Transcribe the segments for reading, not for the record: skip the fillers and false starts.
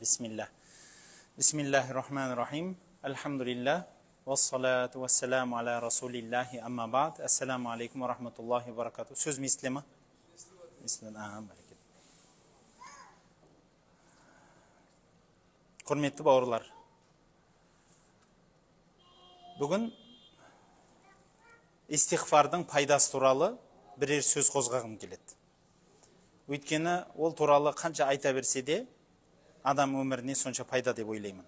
Бисмилля. Бисмиллахи-рахмани-рахим. Альхамдулилля. Вассалату вассаламу аля расулиллахи амма бa'д. Ассаламу алейкум ва рахматуллахи ва баракатух. Сөзім естіле ма? Естіле. Баракет. Құрметті бауырлар, бүгін истиғфардың пайдасы туралы бірер сөз қозғағым келеді. Өйткені ол туралы қанша айта берсе де, адам өміріне сонша пайда деп ойлаймын.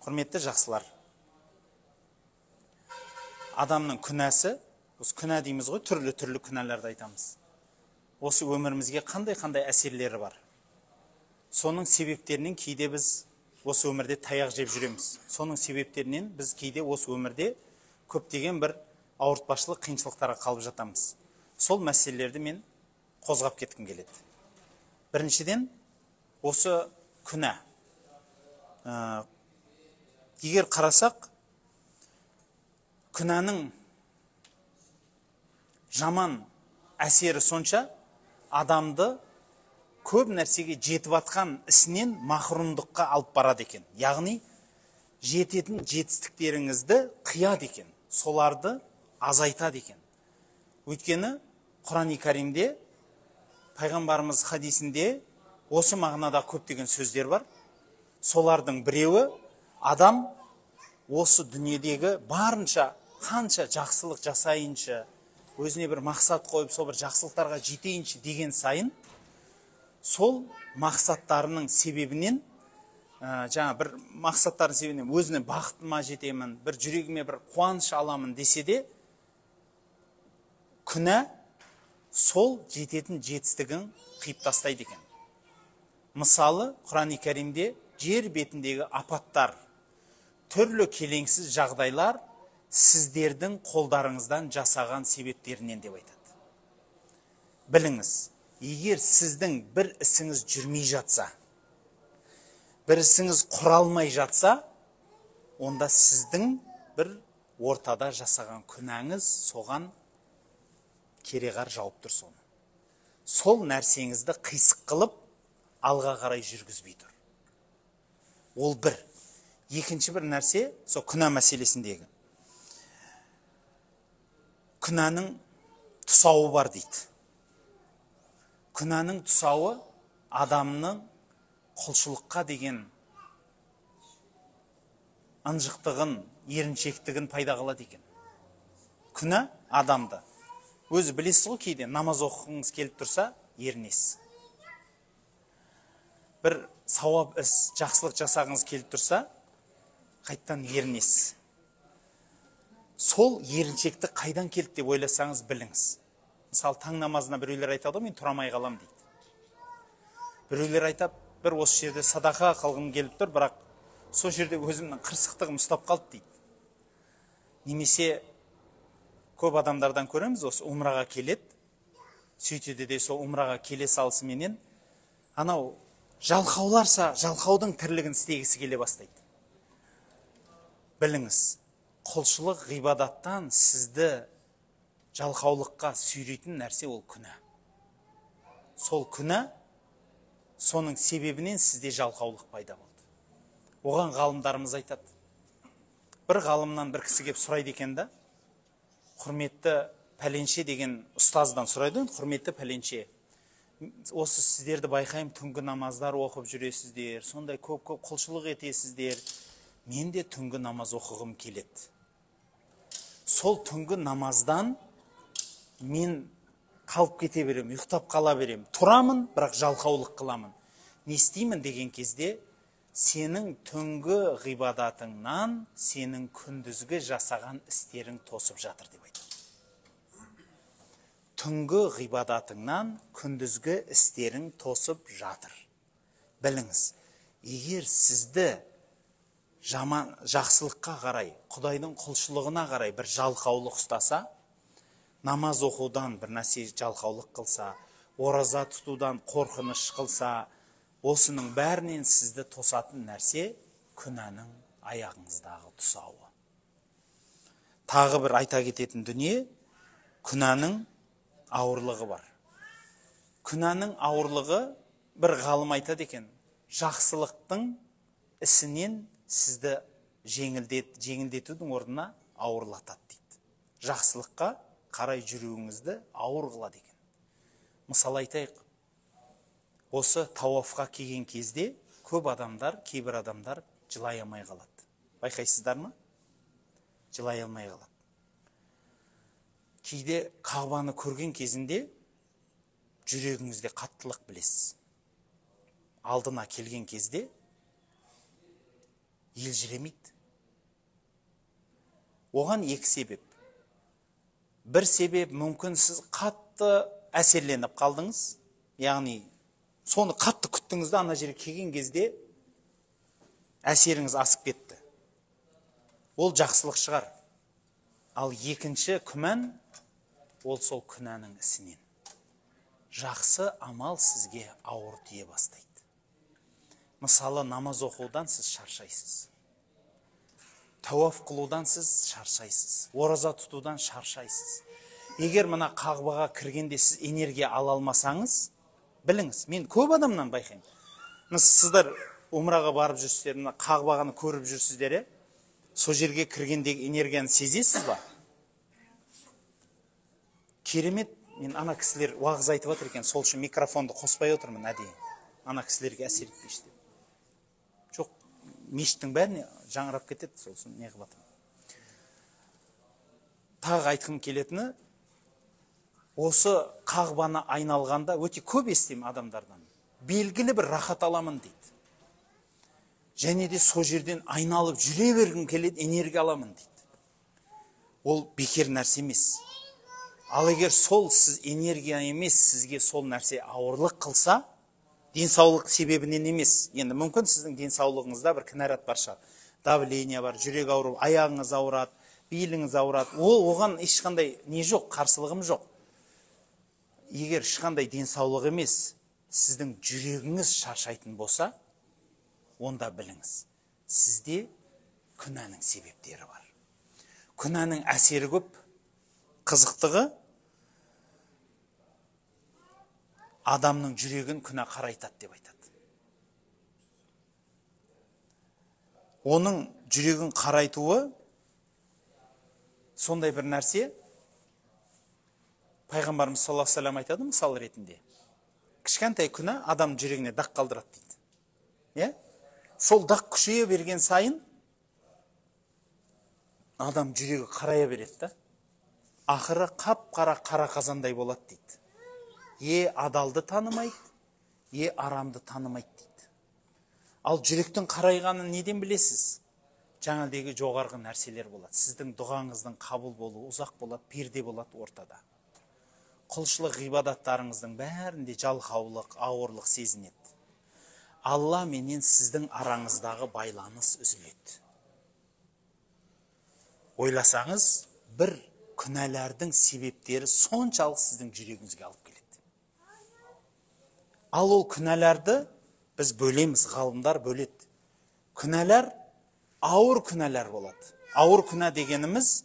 Құрметті жақсылар, адамның күнәсі, осы күнә дейміз ғой, түрлі-түрлі күнәлерді айтамыз. Осы өмірімізге қандай-қандай әсерлері бар. Соның себептерінен кейде біз осы өмірде таяқ жеп жүреміз. Соның себептерінен біз кейде осы өмірде көптеген бір ауыртпашылық, қиыншылықтарға қалып жатамыз. Сол мәселелерді мен қозғап кеткім келеді. Біріншіден, осы күнә. Егер қарасақ, күнәнің жаман әсері сонша, адамды көп нәрсеге жетіп атқан ісінен махрұмдыққа алып барады екен. Яғни, жететін жетістіктеріңізді қияды екен, соларды азайтады екен. Өйткені Құран-и Каримде, пайғамбарымыз хадисінде осы мағынада көптеген сөздер бар. Солардың біреуі, адам осы дүниедегі барынша қанша жақсылық жасайыншы, өзіне бір мақсат қойып, сол бір жақсылықтарға жетейінші деген сайын, сол мақсаттарының себебінен, жаңа бір мақсаттарының себебінен өзіне бақытыма жетемін, бір жүрегіме бір қуаныш аламын десе де, күнә сол жететін жетістігін қиып тастайды екен. Мысалы, Құран-и Кәрімде жер бетіндегі апаттар, түрлі келеңсіз жағдайлар сіздердің қолдарыңыздан жасаған себептерінен деп айтады. Біліңіз, егер сіздің бір ісіңіз жүрмей жатса, бір ісіңіз құралмай жатса, онда сіздің бір ортада жасаған күнәңіз соған кереғар жауып тұр соны. Сол нәрсеңізді қисық қылып, алға қарай жүргізбей тұр. Ол бір. Екінші бір нәрсе, сол күнә мәселесіндегі. Күнәнің тұсауы бар дейді. Күнәнің тұсауы адамның құлшылыққа деген ынжықтығын, еріншектігін пайда қылады екен. Күнә адамды. Өзі білесіз ғой, кейде намаз оқығыңыз келіп тұрса, ерінесіз. Бір сауап іс, жақсылық жасағыңыз келіп тұрса, қайттан ерінесіз. Сол еріншекті қайдан келді деп ойласаңыз біліңіз. Мысалы, таң намазына біреулер айтады, мен тұрамай қалам дейді. Біреулер айтады, бір осы жерде садақа қылғым келіп тұр, бірақ сол жерде өзімнің қырсықтығым ұстап қалды дейді. Немесе көп адамдардан көреміз, осы умраға келеді, сөйтеді де сол умраға келе салысыменен анау жалқауларса жалқаудың тірлігін істегісі келе бастайды. Біліңіз, құлшылық ғибадаттан сізді жалқаулыққа сүйрейтін нәрсе ол күнә. Сол күнә, соның себебінен сізде жалқаулық пайда болды. Оған ғалымдарымыз айтады. Бір ғалымнан бір кісі кеп сұрайды екен да, құрметті пәленше деген ұстаздан сұрайды, құрметті пәленше, осы сіздерді байқаймын, түнгі намаздар оқып жүресіздер, сондай көп-көп құлшылық етесіздер, мен де түнгі намаз оқығым келеді. Сол түнгі намаздан мен қалып кете беремін, ұйықтап қала беремін, тұрамын, бірақ жалқаулық қыламын. Не істеймін деген кезде, сенің түнгі ғибадатыңнан сенің күндізгі жасаған істерің тосып жатыр деп айтады. Түнгі ғибадатыңнан күндізгі істерің тосып жатыр. Біліңіз, егер сізді жаман жақсылыққа қарай, Құдайдың құлшылығына қарай бір жалқаулық ұстаса, намаз оқудан бір нәрсе жалқаулық қылса, ораза тұтудан қорқыныш қылса, осының бәрінен сізді тосатын нәрсе күнәнің аяғыңыздағы тұсауы. Тағы бір айта кететін дүние, күнәнің ауырлығы бар. Күнәнің ауырлығы бір ғалым айтады екен. Жақсылықтың ісінен сізді жеңілдетудің орнына ауырлатады дейді. Жақсылыққа қарай жүруіңізді ауыр қылады екен. Мысал айтайық, осы тауафқа келген кезде көп адамдар, кейбір адамдар жылай алмай қалады. Байқайсыздар ма? Жылай алмай қалады. Кейде Қағбаны көрген кезінде жүрегіңізде қаттылық білесіз. Алдына келген кезде елжіремейді. Оған екі себеп. Бір себеп, мүмкін сіз қатты әсерленіп қалдыңыз, яғни соны қатты күттіңіз де, ана жерге келген кезде әсеріңіз асып кетті. Ол жақсылық шығар. Ал екінші күмән, ол сол күнәнің ісінен. Жақсы амал сізге ауыр тие бастайды. Мысалы, намаз оқудан сіз шаршайсыз. Тауаф қылудан сіз шаршайсыз. Ораза тұтудан шаршайсыз. Егер мына Қағбаға кіргенде сіз энергия ала алмасаңыз, біліңіз, мен көп адамнан байқаймын. Сіздер умраға барып жүрсіздер, мына Қағбаны көріп жүрсіздер, сол жерге кіргендегі энергияны сезесіз ба? Керемет, мен ана кісілер уағыз айтып отыр екен, сол үшін микрофонды қоспай отырмын әдейі. Ана кісілерге әсер етпейші деп. Жоқ, мешіттің бәріне жаңырап кетеді, сол үшін не қылып жатырмын. Тағы айтқым келетіні, осы Қағбаны айналғанда өте көп естимін адамдардан. Белгілі бір рахат аламын дейді. Және де сол жерден айналып жүре бергім келеді, энергия аламын дейді. Ол бекер нәрсе емес. Ал егер сол сіз энергия емес, сізге сол нәрсе ауырлық қылса, денсаулық себебінен емес. Енді мүмкін сіздің денсаулығыңызда бір кінәрат бар шығар. Давление бар, жүрек ауыру, аяғыңыз ауырады, беліңіз ауырады. Ол оған ешқандай не жоқ, қарсылығым жоқ. Егер ешқандай денсаулық емес, сіздің жүрегіңіз шаршайтын болса, онда біліңіз, сізде күнәнің себептері бар. Күнәнің әсері көп. Қызықтығы, адамның жүрегін күнә қарайтады деп айтады. Оның жүрегін қарайтуы сондай бір нәрсе, Пайғамбарымыз саллаллаху алейхи ва саллям айтады мысал ретінде. Кішкентай күнә адам жүрегіне дақ қалдырады дейді. Иә? Сол дақ күшейе берген сайын адам жүрегі қарая береді да. Ақыры қап-қара қара қазандай болады дейді. Е адалды танымайды, е арамды танымайды дейді. Ал жүректің қарайғанын неден білесіз? Жаңағыдегі жоғарғы нәрселер болады. Сіздің дұғаңыздың қабыл болуы ұзақ болады, перде болады ортада. Құлшылық ғибадаттарыңыздың бәрінде жалқаулық, ауырлық сезінеді. Алла менен сіздің араңыздағы байланыс үзіледі. Ойласаңыз, бір күнәлардың себептері соншалық сіздің жүрегіңізге алып келеді. Ал ол күнәларды біз бөлеміз, ғалымдар бөледі. Күнәлар ауыр күнәлар болады. Ауыр күнә дегеніміз,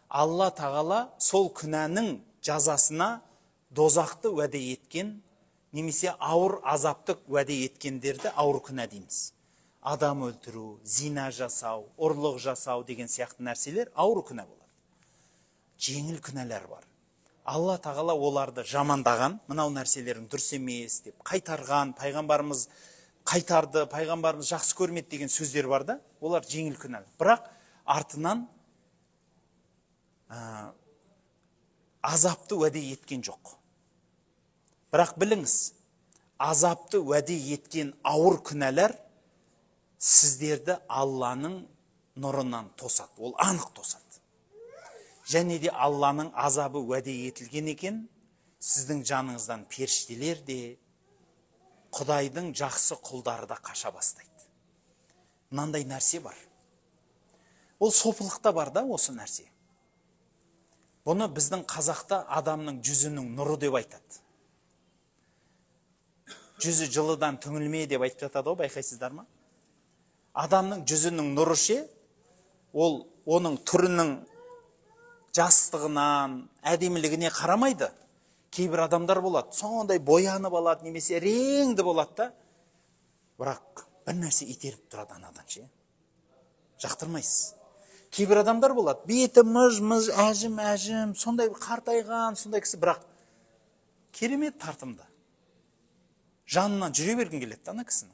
Алла тағала сол күнәнің жазасына дозақты уәде еткен, немесе ауыр азапты уәде еткендерді ауыр күнә дейміз. Адам өлтіру, зина жасау, ұрлық жасау деген сияқты нәрселер ауыр күнә болады. Жеңіл күнәлер бар. Алла тағала оларды жамандаған, мынау нәрселерің дұрыс емес деп қайтарған, пайғамбарымыз қайтарды, пайғамбарымыз жақсы көрмеді деген сөздер бар да, олар жеңіл күнә. Бірақ артынан азапты уәде еткен жоқ. Бірақ біліңіз, азапты уәде еткен ауыр күнәлар сіздерді Алланың нұрынан тосады. Ол анық тосады. Және де Алланың азабы уәде етілген екен, сіздің жаныңыздан періштелер де, Құдайдың жақсы құлдары да қаша бастайды. Мынандай нәрсе бар. Ол сопылықта бар да осы нәрсе. Бұны біздің қазақта адамның жүзінің нұры деп айтады. Жүзі жылыдан түңілме деп айтып жатады ғой, байқайсыздар ма? Адамның жүзінің нұры ше, ол оның түрінің жастығынан, әдемілігіне қарамайды. Кейбір адамдар болады, сондай боянып алады, немесе реңді болады да, Бірақ бір нәрсе итеріп тұрады анадан ше. Жақтырмайсыз. Кейбір адамдар болады, беті мыж-мыж, әжім-әжім, сондай қартайған, сондай кісі, бірақ керемет тартымды. Жанынан жүре бергің келеді ана кісінің.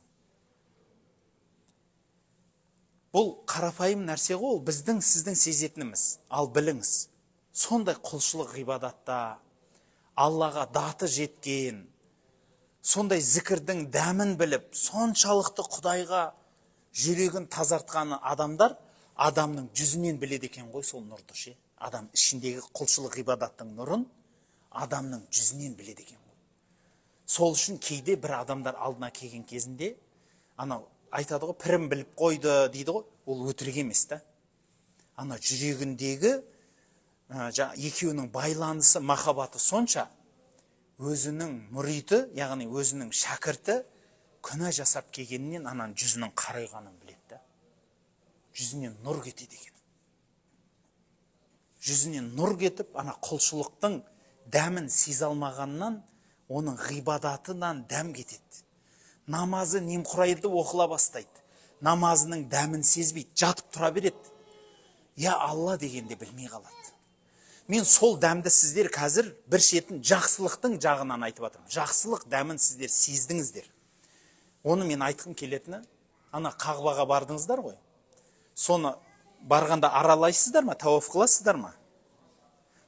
Бұл қарапайым нәрсе ғой, ол біздің, сіздің сезетініміз. Ал біліңіз, сондай құлшылық ғибадатта, Аллаға даты жеткен, сондай зікірдің дәмін біліп, соншалықты Құдайға жүрегін тазартқан адамдар, адамның жүзінен біледі екен ғой сол нұрды ше. Адам ішіндегі құлшылық ғибадаттың нұрын адамның жүзінен біледі екен ғой. Сол үшін кейде бір адамдар алдына келген кезінде, анау айтады ғой, пірім біліп қойды дейді ғой, ол өтірік емес та. Ана жүрегіндегі екеуінің байланысы, махаббаты сонша, өзінің мұриті, яғни өзінің шәкірті күнә жасап келгеннен ананың жүзінің қарайғанын біледі да. Жүзінен нұр кетеді екен. Жүзінен нұр кетіп, ана құлшылықтың дәмін сезе алмағаннан, оның ғибадатынан дәм кетеді. Намазы немқұрайлы оқыла бастайды. Намазының дәмін сезбейді, жатып тұра береді. Я Алла дегенде білмей қалады. Мен сол дәмді сіздер қазір бір шетін жақсылықтың жағынан айтып жатырмын. Жақсылық дәмін сіздер сездіңіздер. Оны мен айтқым келетіні, ана Қағбаға бардыңыздар ғой. Соны барғанда аралайсыздар ма, тауаф қыласыздар ма?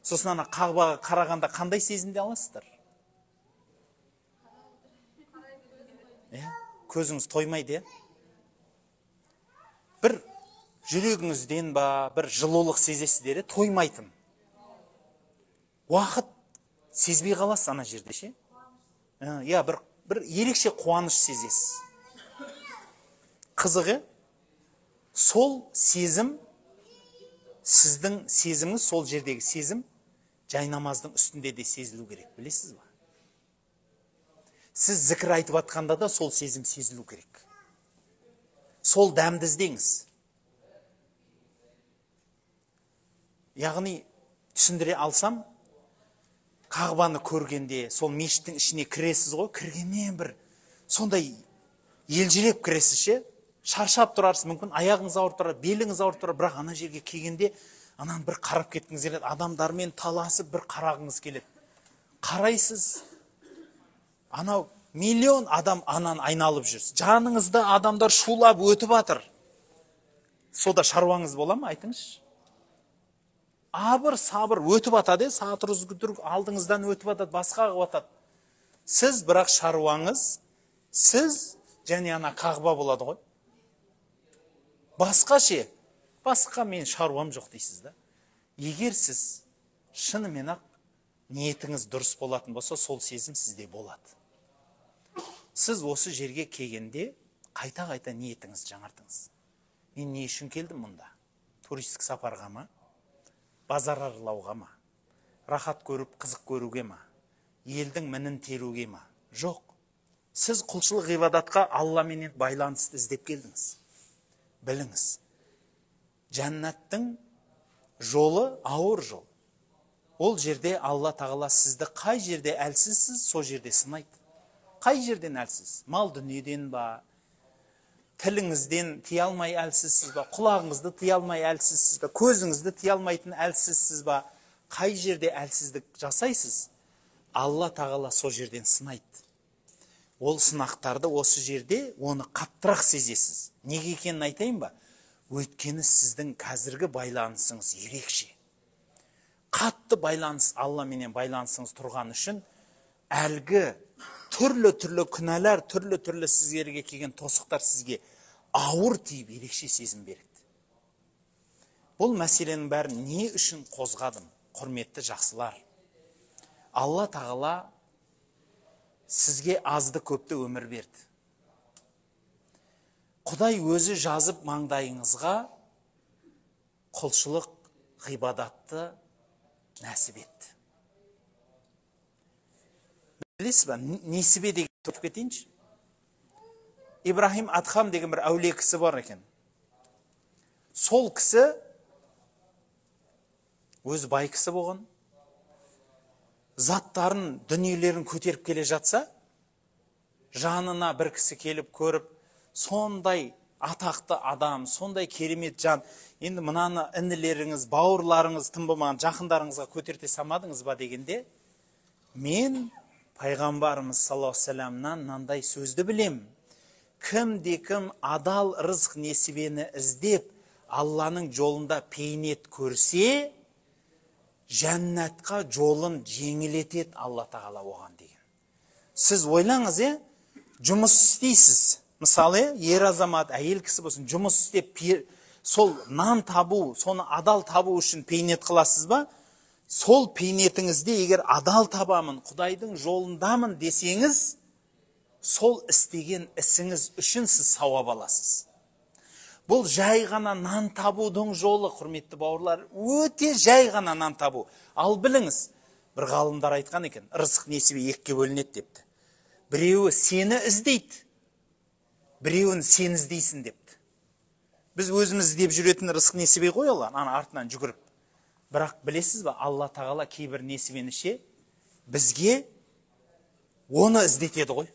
Сосын ана Қағбаға қарағанда қандай сезімде аласыздар? Иә, көзіңіз тоймайды, иә? Бір жүрегіңізден ба, бір жылулық сезесіздер, тоймайтын. Уақыт сезбей қаласыз ана жерде ше? Иә, бір ерекше қуаныш сезесіз. Қызығы, сол сезім, сіздің сезіміңіз, сол жердегі сезім, жайнамаздың үстінде де сезілу керек, білесіз ба? Сіз зікір айтып атқанда да сол сезім сезілу керек. Сол дәмді іздеңіз. Яғни, түсіндіре алсам, Қағбаны көргенде, сол мешіттің ішіне кіресіз ғой, кіргеннен бір сондай елжіреп кіресіз ше, шаршап тұрарсыз, мүмкін аяғыңыз ауырып тұрар, беліңіз ауырып тұрар, бірақ ана жерге келгенде ананы бір қарап кеткіңіз келеді, адамдармен таласып бір қарағыңыз келеді. Қарайсыз, анау миллион адам ананы айналып жүр. Жаныңызда адамдар шулап өтіп жатыр. Сонда шаруаңыз бола ма, айтыңызшы? Абыр сабыр өтіп атады, сатыр үзгүдір алдыңыздан өтіп атады, басқа қылып атады. Сіз бірақ шаруаңыз, сіз және ана Қағба болады ғой. Басқа ше, басқа мен шаруам жоқ дейсіз да. Егер сіз шынымен ақ ниетіңіз дұрыс болатын болса, сол сезім сізде болады. Сіз осы жерге келгенде қайта-қайта ниетіңізді жаңартыңыз. Мен не үшін келдім мұнда? Туристік сапарға ма? Базар аралауға ма? Рахат көріп, қызық көруге ма? Елдің мінін теруге ма? Жоқ. Сіз құлшылық ғибадатқа Алламенен байланысты іздеп келдіңіз. Біліңіз, жәннаттың жолы ауыр жол. Ол жерде Алла тағала сізді қай жерде әлсізсіз, сол жерде сынайды. Қай жерден әлсіз? Мал дүниеден ба? Тіліңізден тия алмай әлсізсіз ба? Құлағыңызды тия алмай әлсізсіз ба? Көзіңізді тия алмайтын әлсізсіз ба? Қай жерде әлсіздік жасайсыз? Алла тағала сол жерден сынайды. Ол сынақтарды осы жерде оны қаттырақ сезесіз. Неге екенін айтайын ба? Өйткені сіздің қазіргі байланысыңыз ерекше. Қатты байланыс, Алламенен байланысыңыз тұрған үшін әлгі түрлі-түрлі күнәлар, түрлі-түрлі сіздерге келген тосықтар сізге ауыр тиіп ерекше сезім береді. Бұл мәселенің бәрін не үшін қозғадым, құрметті жақсылар? Алла тағала сізге азды көпті өмір берді. Құдай өзі жазып маңдайыңызға құлшылық ғибадатты нәсіп етті. Білесіз ба, несібе деген айтып кетейінші. Ибраһим Адхам деген бір әулие кісі бар екен. Сол кісі өзі бай кісі болған. Заттарын, дүниелерін көтеріп келе жатса, жанына бір кісі келіп көріп, Сондай атақты адам, сондай керемет жан. Енді мынаны інілеріңіз, бауырларыңыз, тым болмаған жақындарыңызға көтерте салмадыңыз ба дегенде, мен пайғамбарымыз саллаллаху алейхи уассаламнан мынандай сөзді білем. Кімде кім адал рызық несібені іздеп, Алланың жолында бейнет көрсе, жәннатқа жолын жеңілетеді Алла тағала оған деген. Сіз ойлаңыз, жұмыс істейсіз. Мысалы, ер азамат, әйел кісі болсын, жұмыс істеп, сол нан табу, соны адал табу үшін бейнет қыласыз ба? Сол бейнетіңізде егер адал табамын, Құдайдың жолындамын десеңіз, сол істеген ісіңіз үшін сіз сауап аласыз. Бұл жай ғана нан табудың жолы, құрметті бауырлар, өте жай ғана нан табу. Ал біліңіз, бір ғалымдар айтқан екен, ырзық несібе екіге бөлінеді депті. Біреуі сені іздейді, біреуін сен іздейсің депті. Біз өзіміз іздеп жүретін ырзық несібе ғой ол, ана артынан жүгіріп. Бірақ білесіз ба, Алла тағала кейбір несібені ше, бізге оны іздетеді ғой.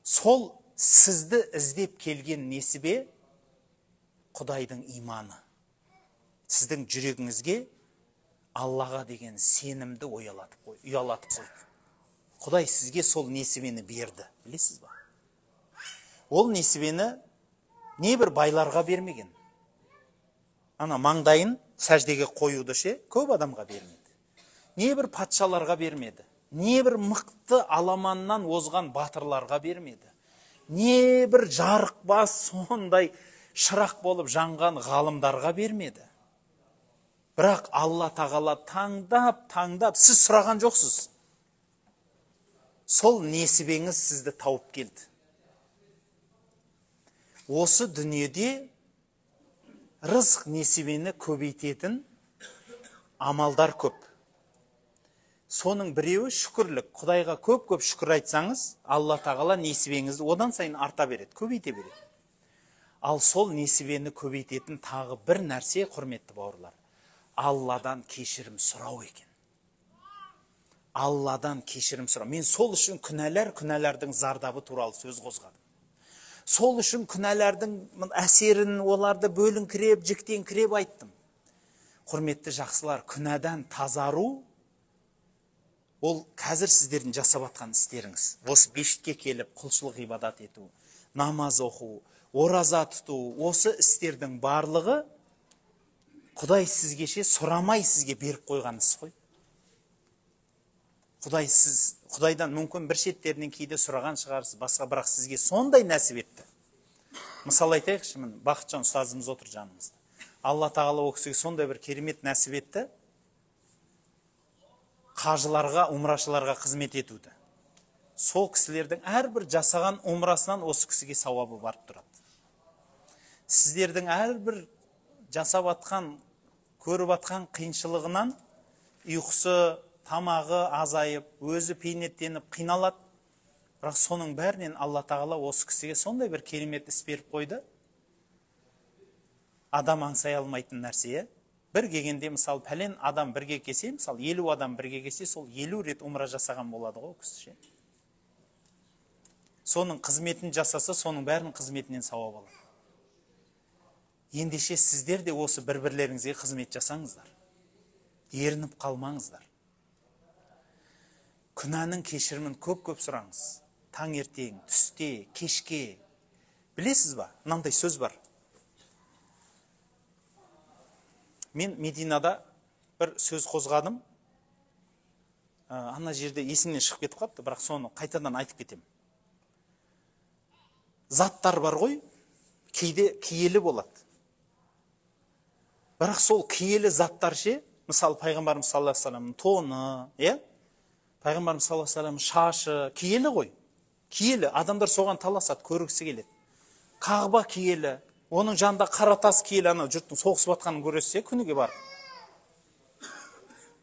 Сол сізді іздеп келген несібе Құдайдың иманы. Сіздің жүрегіңізге Аллаға деген сенімді ұялатып қойды. Құдай сізге сол несібені берді, білесіз ба? Ол несібені небір байларға бермеген. Ана маңдайын сәждеге қоюды ше, көп адамға бермеді. Небір патшаларға бермеді. Небір мықты аламаннан озған батырларға бермеді. Небір жарықбас сондай шырақ болып жанған ғалымдарға бермеді. Бірақ Алла тағала таңдап, таңдап, сіз сұраған жоқсыз. Сол несібеңіз сізді тауып келді. Осы дүниеде рызық несібені көбейтетін амалдар көп. Соның біреуі шүкірлік. Құдайға көп-көп шүкір айтсаңыз, Алла тағала несібеңізді одан сайын арта береді, көбейте береді. Ал сол несібені көбейтетін тағы бір нәрсе, құрметті бауырлар, Алладан кешірім сұрау екен. Алладан кешірім сұрау. Мен сол үшін күнәлардың зардабы туралы сөз қозғадым. Сол үшін күнәлардың әсерін, оларды бөліңкіреп, жіктеңкіреп айттым. Құрметті жақсылар, күнәдан тазару ол қазір сіздердің жасап атқан істеріңіз. Осы мешітке келіп құлшылық ғибадат ету, намаз оқу, ораза тұту, осы істердің барлығы Құдай сізге ше сұрамай сізге беріп қойған іс қой. Құдай сіз, Құдайдан мүмкін бір шеттерінен кейде сұраған шығарсыз, басқа, бірақ сізге сондай нәсіп етті. Мысал айтайықшы, міне Бақытжан ұстазымыз отыр жанымызда. Алла тағала ол кісіге сондай бір керемет нәсіп етті. Қажыларға, умрашыларға қызмет етуді. Сол кісілердің әрбір жасаған умрасынан осы кісіге сауабы барып тұрады. Сіздердің әрбір жасап атқан, көріп атқан қиыншылығынан ұйқысы, тамағы азайып, өзі бейнеттеніп қиналады. Бірақ соның бәрінен Алла тағала осы кісіге сондай бір керемет іс беріп қойды. Адам аңсай алмайтын нәрсе. Бір келгенде, мысалы, пәлен адам бірге келсе, мысалы, 50 адам бірге келсе, сол 50 рет умра жасаған болады ғой кісі ше. Соның қызметін жасаса, соның бәрінің қызметінен сауап алады. Ендеше сіздер де осы бір-бірлеріңізге қызмет жасаңыздар. Ерініп қалмаңыздар. Күнәнің кешірімін көп-көп сұраңыз. Таңертең, түсте, кешке. Білесіз ба? Мынандай сөз бар. Мен Мединада бір сөз қозғадым. Ана жерде есімнен шығып кетіп қалыпты, бірақ соны қайтадан айтып кетемін. Заттар бар ғой, кейде киелі болады. Бірақ сол киелі заттар ше, мысалы пайғамбарымыз саллаллаху алейхи вассаламның тоны, пайғамбарымыз саллаллаху алейхи вассаламның шашы киелі ғой. Киелі, адамдар соған таласады, көргісі келеді. Қағба киелі, оның жанында қара тас киелі, анау жұрттың соғысып атқанын көресіз, күніге барып.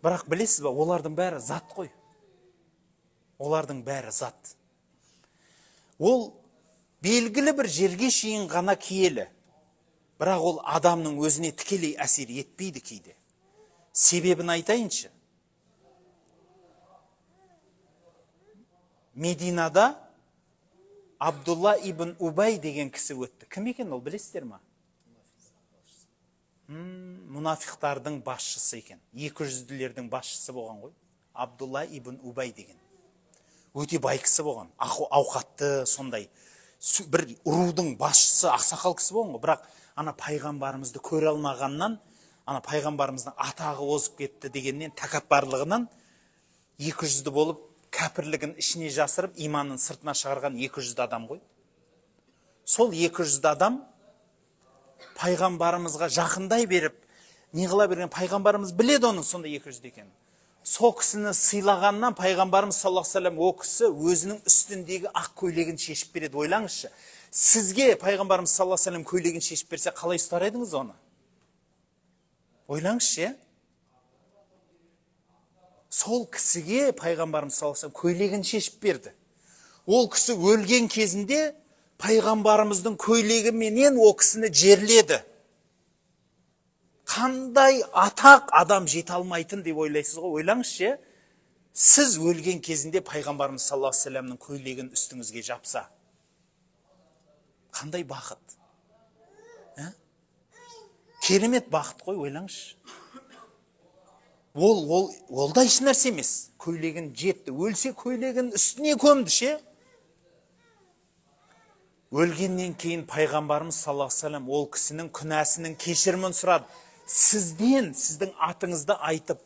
Бірақ білесіз ба, олардың бәрі зат қой. Олардың бәрі зат. Ол белгілі бір жерге шейін ғана киелі. Бірақ ол адамның өзіне тікелей әсер етпейді кейде. Себебін айтайыншы. Мединада Абдулла ибн Убай деген кісі өтті. Кім екен ол, білесіздер ма? Мұнафиқтардың басшысы екен. Екі жүзділердің басшысы болған ғой. Абдулла ибн Убай деген. Өте бай кісі болған. Ауқатты, сондай бір рудың басшысы, ақсақал кісі болған ғой. Бірақ ана пайғамбарымызды көре алмағаннан, ана пайғамбарымыздың атағы озып кетті дегеннен, тәкаппарлығынан екі жүзді болып, кәпірлігін ішіне жасырып, иманын сыртына шығарған екі жүзді адам ғой. Сол екі жүзді адам пайғамбарымызға жақындай беріп, не қыла берген, пайғамбарымыз біледі оның сондай екі жүзді екенін. Сол кісіні сыйлағаннан пайғамбарымыз саллаллаху алейхи вассалам о кісі өзінің үстіндегі ақ көйлегін шешіп береді. Ойлаңызшы, сізге пайғамбарымыз саллаллаху алейхи вассалам көйлегін шешіп берсе, қалай ұстар едіңіз оны? Ойлаңызшы, сол кісіге пайғамбарымыз саллаллаху алейхи вассалам көйлегін шешіп берді. Ол кісі өлген кезінде пайғамбарымыздың көйлегіменен о кісіні жерледі. Қандай атақ адам жете алмайтын деп ойлайсыз ғой, ойлаңызшы, сіз өлген кезінде пайғамбарымыз саллаллаху алейхи вассаламның көйлегін үстіңізге жапса, қандай бақыт? Керемет бақыт қой, ойлаңызшы. Ол да еш нәрсе емес. Көйлегін жетті, өлсе көйлегін үстіне көмді ше. Өлгеннен кейін пайғамбарымыз саллаллаху алейхи вассалам ол кісінің күнәсінің кешірімін сұрады. Сізден, сіздің атыңызды айтып,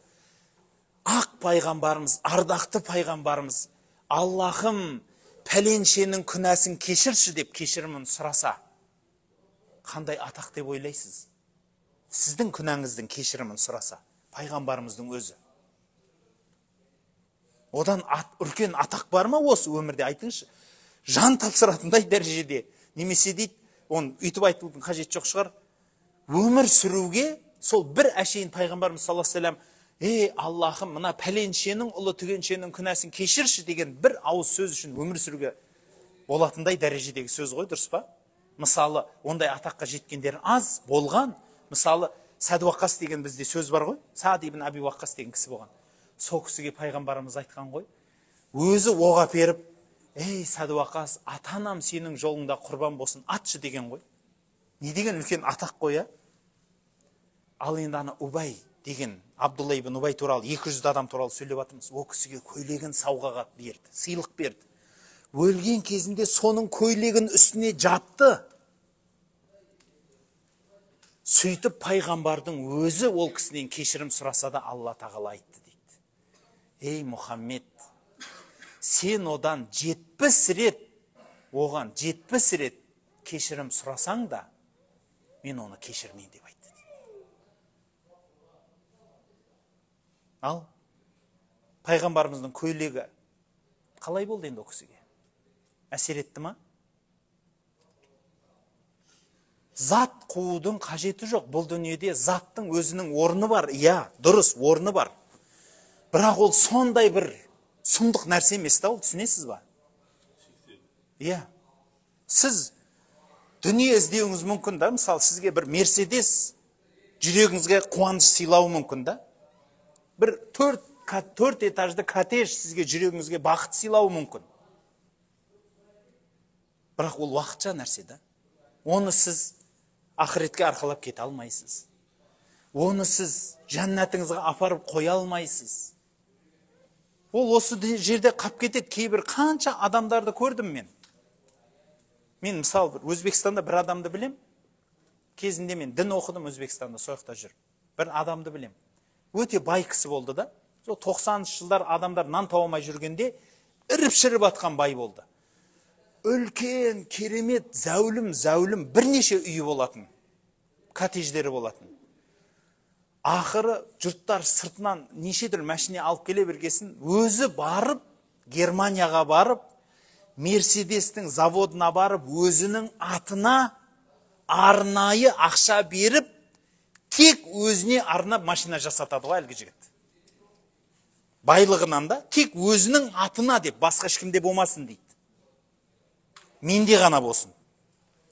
ақ пайғамбарымыз, ардақты пайғамбарымыз, Аллахым пәленшенің күнәсін кешірші деп кешірімін сұраса, қандай атақ деп ойлайсыз? Сіздің күнәңіздің кешірімін сұраса, пайғамбарымыздың өзі. Одан үлкен атақ бар ма осы өмірде, айтыңызшы? Жан тапсыратындай дәрежеде, немесе дейді, оны үйтіп айтудың қажеті жоқ шығар, өмір сүруге сол бір әшейін пайғамбарымыз саллаллаху алейхи вассалам, ей Аллахым, мына пәленшенің ұлы түгеншенің күнәсін кешірші деген бір ауыз сөз үшін өмір сүруге болатындай дәрежедегі сөз ғой, дұрыс па? Мысалы, ондай атаққа жеткендер аз болған. Мысалы, Сәд Уаққас деген бізде сөз бар ғой, Саад ибн Аби Уаққас деген кісі болған. Сол кісіге пайғамбарымыз айтқан ғой, өзі оқ әперіп, ей Сәд Уаққас, ата-анам сенің жолыңда құрбан болсын, атшы деген ғой. Не деген үлкен атақ қой, а? Ал енді ана Убай деген, Абдулла ибн Убай туралы, 200 адам туралы сөйлеп жатырмыз. О кісіге көйлегін сауғаға берді, сыйлық берді. Өлген кезінде соның көйлегін үстіне жапты. Сөйтіп пайғамбардың өзі ол кісінен кешірім сұраса да Алла тағала айтты дейді. Ей Мұхаммед, сен одан 70 рет, оған 70 рет кешірім сұрасаң да, мен оны кешірмеймін деп айтты. Ал пайғамбарымыздың көйлегі қалай болды енді о кісіге? Әсер етті ма? Зат қуудың қажеті жоқ. Бұл дүниеде заттың өзінің орны бар. Иә, дұрыс, орны бар. Бірақ ол сондай бір сұмдық нәрсе емес та, ол түсінесіз ба? Иә. Сіз дүние іздеуіңіз мүмкін да, мысалы сізге бір Мерседес жүрегіңізге қуаныш сыйлауы мүмкін да. Бір төрт этажды коттедж сізге жүрегіңізге бақыт сыйлауы мүмкін. Бірақ ол уақытша нәрсе да. Оны сіз ақыретке арқалап кете алмайсыз. Оны сіз жәннатыңызға апарып қоя алмайсыз. Ол осы жерде қап кетеді. Кейбір қанша адамдарды көрдім мен. Мен мысалы бір Өзбекстанда бір адамды білем. Кезінде мен дін оқыдым Өзбекстанда, сол жақта жүріп. Бір адамды білем. Өте бай кісі болды да. Сол 90-шы жылдар адамдар нан таба алмай жүргенде іріп-шіріп атқан бай болды. Үлкен, керемет, зәулім бірнеше үйі болатын, коттедждері болатын. Ақыры жұрттар сыртынан неше түрлі машина алып келе бергесін, өзі барып, Германияға барып, Мерседестің заводына барып, өзінің атына арнайы ақша беріп, тек өзіне арнап машина жасатады ғой әлгі жігіт. Байлығынан да, тек өзінің атына деп, басқа ешкімде болмасын дейді. Менде ғана болсын.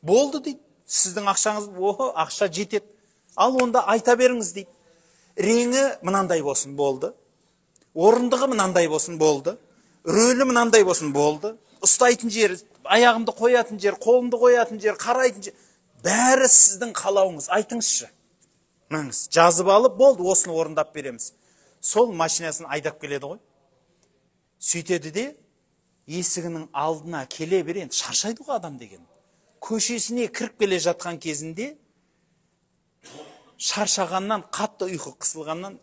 Болды дейді, сіздің ақшаңыз, охо, ақша жетеді. Ал онда айта беріңіз дейді. Реңі мынандай болсын, болды. Орындығы мынандай болсын, болды. Рөлі мынандай болсын, болды. Ұстайтын жері, Аяғымды қоятын жер, қолымды қоятын жер, қарайтын жер, бәрі сіздің қалауыңыз. Айтыңызшы. Маңыз. Жазып алып, болды, осыны орындап береміз. Сол машинасын айдап келеді ғой. Сөйтеді де, есігінің алдына келе бере, енді шаршайды ғой адам деген. Көшесіне кіріп келе жатқан кезінде шаршағаннан, қатты ұйқы қысылғаннан,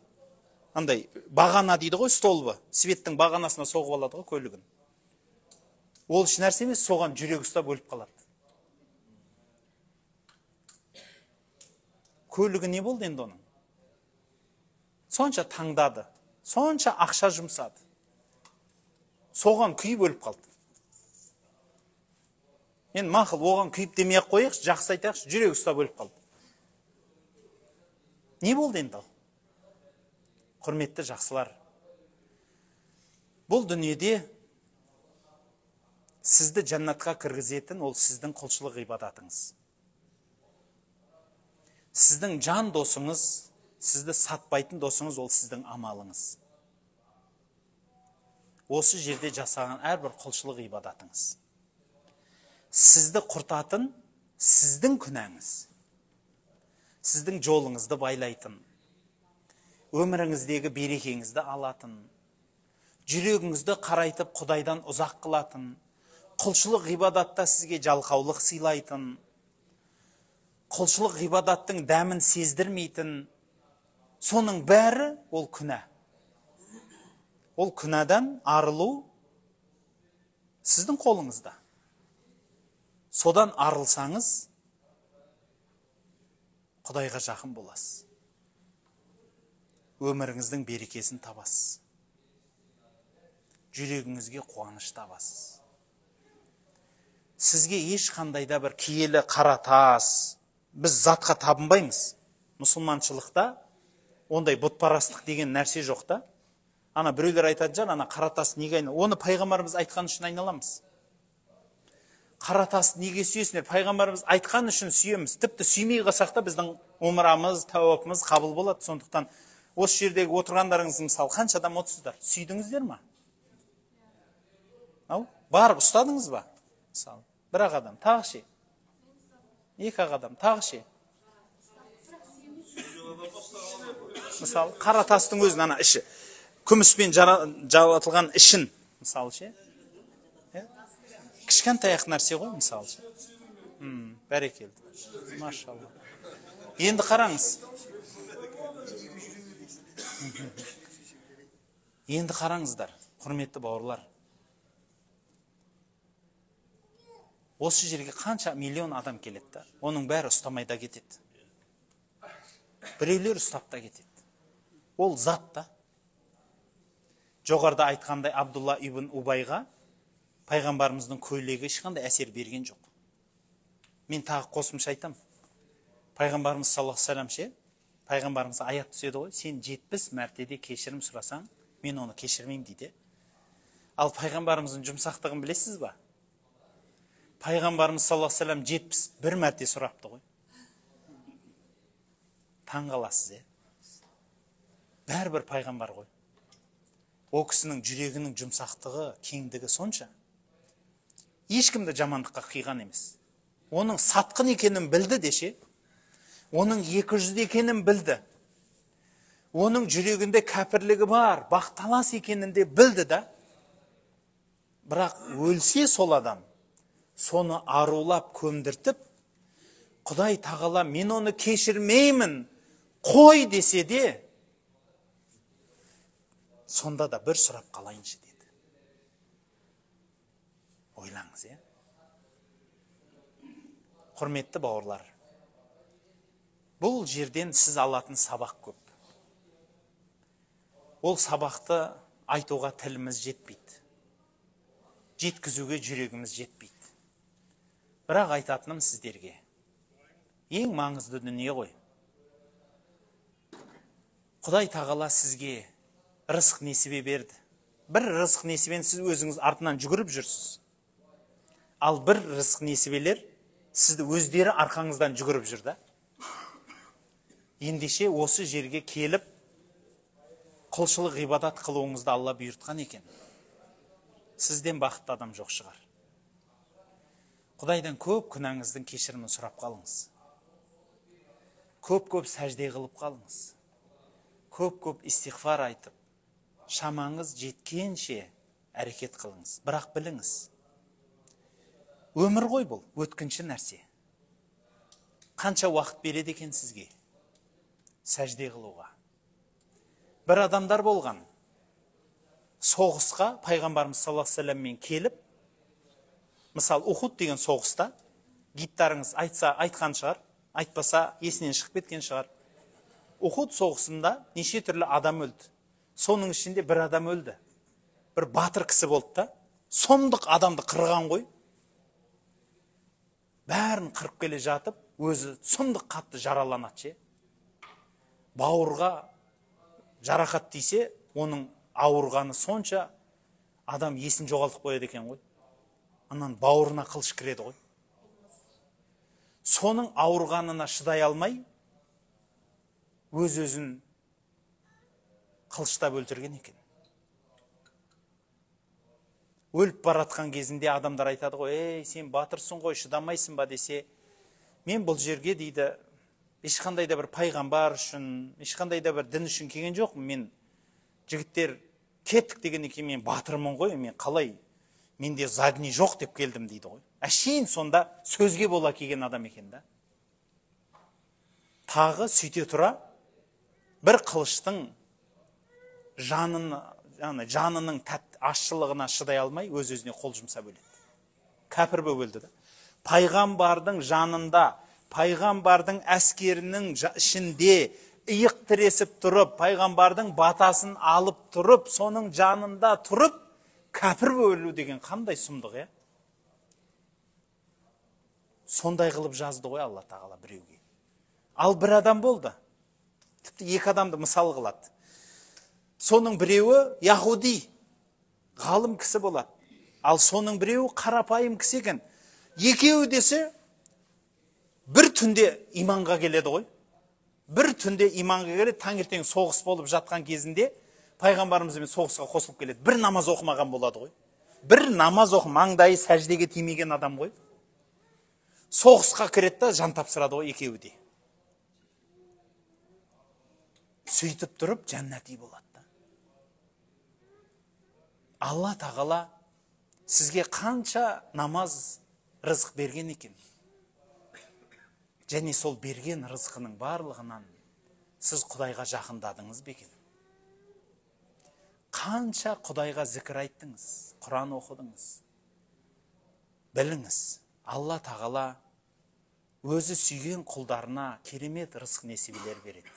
андай бағана дейді ғой, столбы, светтің бағанасына соғып алады ғой көлігін. Ол еш нәрсе емес, соған жүрек ұстап өліп қалады. Көлігі не болды енді оның? Сонша таңдады, сонша ақша жұмсады. Соған күйіп өліп қалды. Енді мақұл, оған күйіп демей-ақ қояйықшы, жақсы айтайықшы, жүрек ұстап өліп қалды. Не болды енді ал? Құрметті жақсылар, бұл дүниеде сізді жәннатқа кіргізетін ол сіздің құлшылық ғибадатыңыз. Сіздің жан досыңыз, сізді сатпайтын досыңыз ол сіздің амалыңыз. Осы жерде жасаған әрбір құлшылық ғибадатыңыз. Сізді құртатын сіздің күнәңіз. Сіздің жолыңызды байлайтын, өміріңіздегі берекеңізді алатын, жүрегіңізді қарайтып Құдайдан ұзақ қылатын, құлшылық ғибадатта сізге жалқаулық сыйлайтын, құлшылық ғибадаттың дәмін сездірмейтін, соның бәрі ол күнә. Ол күнәдан арылу сіздің қолыңызда. Содан арылсаңыз, Құдайға жақын боласыз. Өміріңіздің берекесін табасыз. Жүрегіңізге қуаныш табасыз. Сізге ешқандай да бір киелі қара тас, біз затқа табынбаймыз. Мұсылманшылықта ондай бұтпарастық деген нәрсе жоқ та. Ана біреулер айтатын шығар, ана қара тас неге айналады? Оны пайғамбарымыз айтқан үшін айналамыз. Қара тасты неге сүйесіңдер? Пайғамбарымыз айтқан үшін сүйеміз. Тіпті сүймей қалсақ та біздің умрамыз, тәуапымыз қабыл болады. Сондықтан осы жердегі отырғандарыңыз мысалы қанша адам отырсыздар? Сүйдіңіздер ма? Ау, барып ұстадыңыз ба? Мысалы, бір ақ адам, тағы ше? Екі ақ адам, тағы ше? Мысалы, қара тастың өзін ана іші, күміспен жалатылған ішін, мысалы ше? Кішкентай ақ нәрсе ғой, мысалы ше. Бәрекелді. Машалла. Енді қараңыз. Енді қараңыздар, құрметті бауырлар. Осы жерге қанша миллион адам келеді да, оның бәрі ұстамай да кетеді. Біреулер ұстап та кетеді. Ол зат та. Жоғарыда айтқандай Абдулла ибн Убайға пайғамбарымыздың көйлегі ешқандай әсер берген жоқ. Мен тағы қосымша айтам. Пайғамбарымыз саллаллаху алейхи вассалам ше, пайғамбарымыз аят түседі ғой, сен 70 мәртеде кешірім сұрасаң, мен оны кешірмеймін дейді. Ал пайғамбарымыздың жұмсақтығын білесіз ба? Пайғамбарымыз саллаллаху алейхи вассалам 71 мәрте сұрапты ғой. Таң қаласыз, бәрібір пайғамбар ғой. О кісінің жүрегінің жұмсақтығы, кеңдігі сонша. Ешкімді жамандыққа қиған емес. Оның сатқын екенін білді деше, оның 200 екенін білді. Оның жүрегінде кәпірлігі бар, бақталас екенін де білді да. Бірақ өлсе сол адам, соны арулап көмдіртіп, Құдай тағала мен оны кешірмеймін, қой десе де, сонда да бір сұрап қалайыншы деді. Ойлаңыз, е? Құрметті бауырлар, бұл жерден сіз алатын сабақ көп. Ол сабақты айтуға тіліміз жетпейді. Жеткізуге жүрегіміз жетпейді. Бірақ айтатыным сіздерге, ең маңызды дүние ғой. Құдай тағала сізге рызық несібе берді. Бір рызық несібені сіз өзіңіз артынан жүгіріп жүрсіз. Ал бір рызық несібелер сізді өздері арқаңыздан жүгіріп жүр да. Ендеше осы жерге келіп құлшылық ғибадат қылуыңызды Алла бұйыртқан екен. Сізден бақытты адам жоқ шығар. Құдайдан көп күнәңіздің кешірімін сұрап қалыңыз. Көп-көп сәжде қылып қалыңыз. Көп-көп истиғфар айтып, шамаңыз жеткенше әрекет қылыңыз. Бірақ біліңіз, өмір ғой бұл, өткінші нәрсе. Қанша уақыт береді екен сізге сәжде қылуға? Бір адамдар болған, соғысқа пайғамбарымыз саллаллаху алейхи вассаламмен келіп, мысал Ухуд деген соғыста, гидтарыңыз айтса айтқан шығар, айтпаса есінен шығып кеткен шығар. Ухуд соғысында неше түрлі адам өлді. Соның ішінде бір адам өлді. Бір батыр кісі болды да, сұмдық адамды қырған ғой. Бәрін қырып келе жатып, өзі сұмдық қатты жараланады ше. Бауырға жарақат тисе, оның ауырғаны сонша адам есін жоғалтып қояды екен ғой. Анан бауырына қылыш кіреді ғой. Соның ауырғанына шыдай алмай, өз-өзін қылыштап өлтірген екен. Өліп баратқан кезінде адамдар айтады ғой, ей, сен батырсың ғой, шыдамайсың ба десе, мен бұл жерге дейді, ешқандай да бір пайғамбар үшін, ешқандай да бір дін үшін келген жоқпын. Мен жігіттер кеттік дегеннен кейін мен батырмын ғой, мен қалай, менде задний жоқ деп келдім дейді ғой. Әшейін сонда сөзге бола келген адам екен да. Тағы сөйте тұра бір қылыштың жанының ащылығына шыдай алмай өз-өзіне қол жұмсап өледі. Кәпір болып өлді да. Пайғамбардың жанында, пайғамбардың әскерінің ішінде иық тіресіп тұрып, пайғамбардың батасын алып тұрып, соның жанында тұрып, кәпір болып өлу деген қандай сұмдық, е? Сондай қылып жазды ғой Алла тағала біреуге. Ал бір адам болды. Тіпті екі адамды мысал қылады. Соның біреуі яһуди, ғалым кісі болады. Ал соның біреуі қарапайым кісі екен. Екеуі десе, бір түнде иманға келеді ғой. Бір түнде иманға келеді, таңертең соғыс болып жатқан кезінде пайғамбарымызбен соғысқа қосылып келеді. Бір намаз оқымаған болады ғой. Бір намаз оқы, маңдайы сәждеге тимеген адам ғой. Соғысқа кіреді да жан тапсырады ғой екеуі де. Сөйтіп тұрып жәннати болады. Алла тағала сізге қанша намаз рызық берген екен. Және сол берген рызқының барлығынан сіз Құдайға жақындадыңыз ба екен? Қанша Құдайға зікір айттыңыз, Құран оқыдыңыз? Біліңіз, Алла тағала өзі сүйген құлдарына керемет рызық несібелер береді.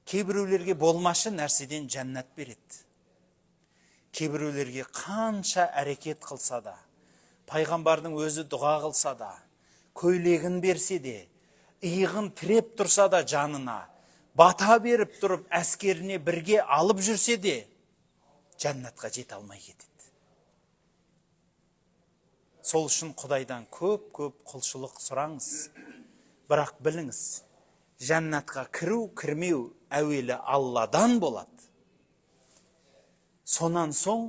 Кейбіреулерге болмашы нәрседен жәннат береді. Кейбіреулерге қанша әрекет қылса да, пайғамбардың өзі дұға қылса да, көйлегін берсе де, иығын тіреп тұрса да жанына, бата беріп тұрып әскеріне бірге алып жүрсе де, жәннатқа жете алмай кетеді. Сол үшін Құдайдан көп-көп құлшылық сұраңыз. Бірақ біліңіз, жәннатқа кіру, кірмеу әуелі Алладан болады. Сонан соң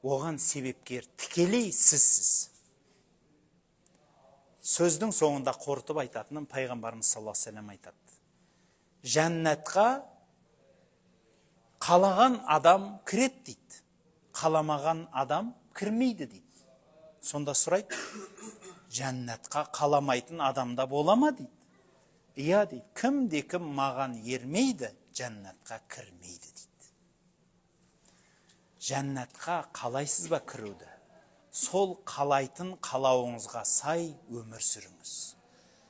оған себепкер тікелей сізсіз. Сөздің соңында қорытып айтатыным пайғамбарымыз саллаллаху алейхи вассалам айтады. Жәннатқа қалаған адам кіреді дейді. Қаламаған адам кірмейді дейді. Сонда сұрайды, жәннатқа қаламайтын адамда бола ма дейді. Иә дейді, кімде кім маған ермейді, жәннатқа кірмейді дейді. Жәннатқа қалайсыз ба кіруді? Сол қалайтын қалауыңызға сай өмір сүріңіз.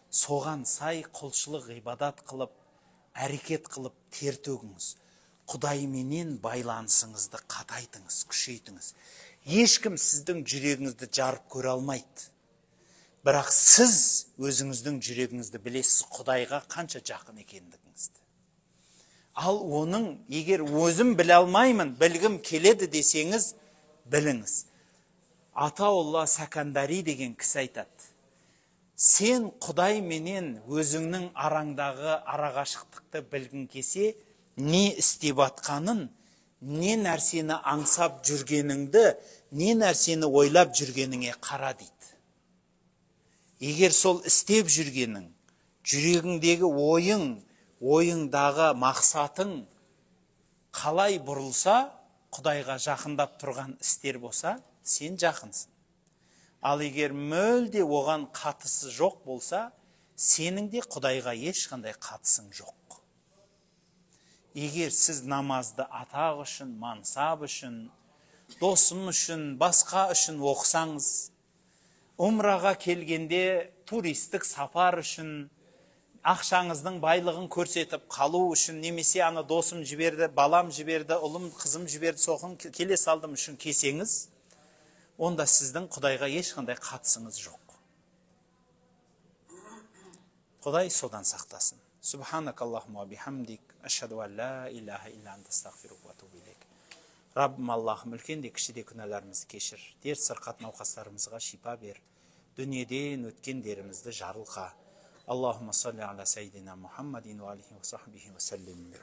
Соған сай құлшылық ғибадат қылып, әрекет қылып тер төгіңіз. Құдайменен байланысыңызды қатайтыңыз, күшейтіңіз. Ешкім сіздің жүрегіңізді жарып көре алмайды. Бірақ сіз өзіңіздің жүрегіңізді білесіз, Құдайға қанша жақын екендігіңізді. Ал оның, егер өзім біле алмаймын, білгім келеді десеңіз, біліңіз. Атаулла Сәкандари деген кісі айтады. Сен Құдай менен өзіңнің араңдағы арақашықтықты білгің келсе, не істеп атқанын, не нәрсені аңсап жүргеніңді, не нәрсені ойлап жүргеніңе қара дейді. Егер сол істеп жүргенің, жүрегіңдегі ойың, ойыңдағы мақсатың қалай бұрылса, Құдайға жақындап тұрған істер болса, сен жақынсың. Ал егер мүлде оған қатысы жоқ болса, сенің де Құдайға ешқандай қатысың жоқ. Егер сіз намазды атақ үшін, мансап үшін, досым үшін, басқа үшін оқысаңыз, умраға келгенде туристік сапар үшін, ақшаңыздың байлығын көрсетіп қалу үшін, немесе ана досым жіберді, балам жіберді, ұлым, қызым жіберді, соған келе салдым үшін келсеңіз, онда сіздің Құдайға ешқандай қатысыңыз жоқ. Құдай содан сақтасын. Субханакаллахумма бихамдик, ашхаду ан ла илаха илля анта, астағфирука ва атубу илейк. Раббым Аллахым, үлкен де кіші де күнәларымызды кешір, дерт сырқат науқастарымызға шипа бер, дүниеден өткендерімізді жарылқа. Аллахумма салли аля сайдина Мухаммадин ва алихи ва сахбихи ва саллим.